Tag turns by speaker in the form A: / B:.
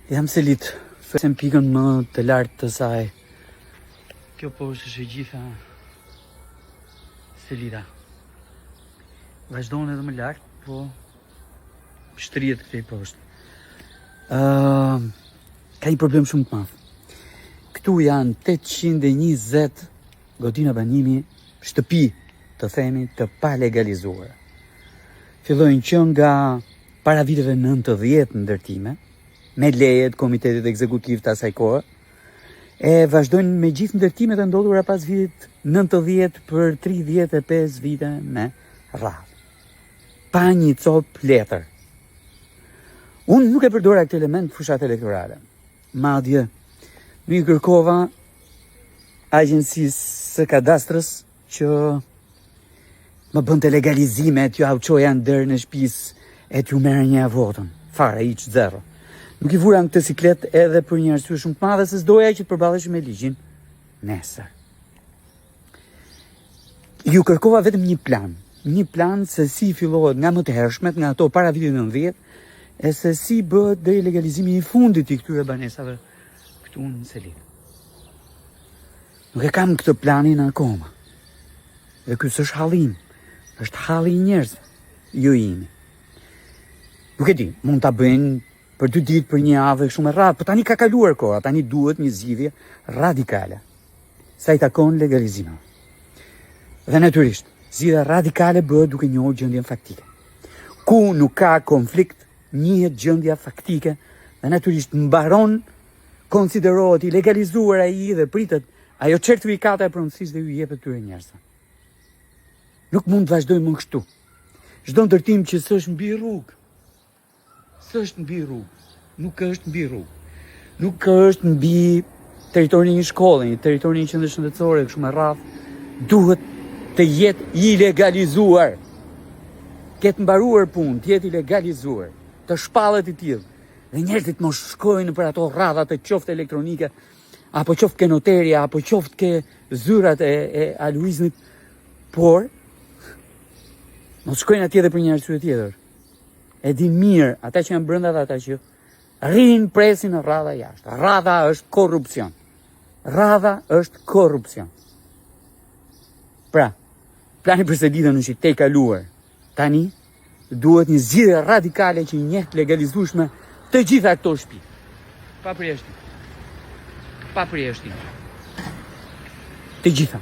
A: Jam Selitë, se në pikën më të lartë të saj. Kjo poshtë është e gjitha Selita. Vazhdon edhe më lart, po shtrihet këtej poshtë. Uh, ka një problem shumë të madh. Këtu janë 820 godina banimi, shtëpi, të themi, të palegalizuara. Fillojnë që nga para viteve 90 ndërtime, me leje të komitetit ekzekutiv të asaj kohe, e vazhdojnë me gjithë ndërtimet e ndodhura pas vitit 90 për 35 vite me radhë. Pa një copë letër. Unë nuk e përdora këtë element fushatë elektorale. Madje, nuk i kërkova agjencisë së kadastrës që më bënte legalizime, t'jua çoja në derën e shtëpisë e t'ju merrja votën. Fare, hiç zero. Nuk i vura në këtë siklet edhe për një arsye shumë të madhe se s'doja që të përballeshim me ligjin nesër. Ju kërkova vetëm një plan, një plan se si fillohet nga më të hershmet, nga ato para vitit 90, e se si bëhet deri legalizimi i fundit i këtyre banesave këtu në Selitë. Nuk e kam këtë planin akoma. Dhe ky s'është halli im, është halli i njerëzve, jo i imi. Nuk e di, mund ta bëjnë për dy ditë, për një javë e kështu me radhë, po tani ka kaluar koha, tani duhet një zgjidhje radikale. Sa i takon legalizimeve. Dhe natyrisht, zgjidhja radikale bëhet duke njohur gjendjen faktike. Ku nuk ka konflikt, njihet gjendja faktike dhe natyrisht mbaron konsiderohet i legalizuar ai dhe pritet ajo certifikata e pronësisë dhe ju jepet këtyre njerëzve. Nuk mund të vazhdojmë më kështu. Çdo ndërtim që s'është mbi rrugë, s'është mbi rrugë, nuk është mbi rrugë. Nuk është mbi territorin e një shkolle, një territorin e një qendre shëndetësore, kështu me radhë, duhet të jetë i legalizuar. Ketë mbaruar punë, të jetë i legalizuar, të shpallet i tillë. Dhe njerëzit mos shkojnë për ato radha të qoftë elektronike, apo qoftë ke noteria, apo qoftë ke zyrat e, e Aluiznit, por mos shkojnë atje dhe për një arsye tjetër. E din mirë ata që janë brenda dhe ata që rrinë presin në radha jashtë. Radha është korrupsion. Radha është korrupsion. Pra, plani për Selitën është i tejkaluar. Tani duhet një zgjidhje radikale që i njeh të legalizueshme të gjitha këto shtëpi. Pa përjashtim. Pa përjashtim. Të gjitha.